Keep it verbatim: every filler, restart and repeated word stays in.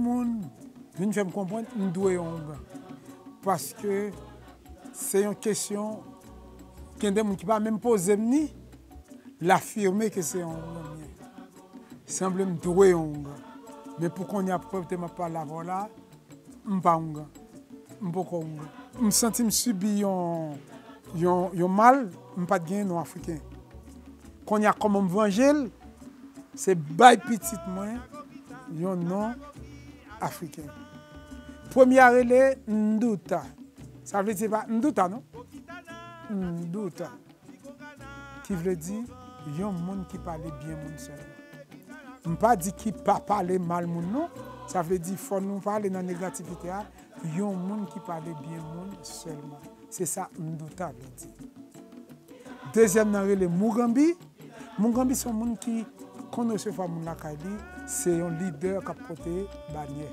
Moun vin fè m konprann m dwe yon oungan. Paske se yon kesyon, gen de moun ki pa menm poze m ni, l afime ke se yon oungan m ye. Sanble m dwe yon oungan. Men pou kounye a, pou kote m ap pale avè w la, m pa oungan. M poko oungan. M santi m sibi yon, yon, yon mal, m pa t genyen non afriken. Kounye a, kòman m vanje l, se bay pitit mwen yon non afriken. Premye a rele Nduta. Sa vle di pa Nduta, non? Nduta. Ki vle di yon moun ki pale byen moun sèlman. M pa di ki pa pale mal moun, non. Sa vle di fò nou pa ale nan negativite a, yon moun ki pale byen moun sèlman. Se sa Nduta vle di. Dezyèm nan rele Mugambi. Mugambi se yon moun ki konn resevwa moun lakay li, se yon lidè k ap pote banyè.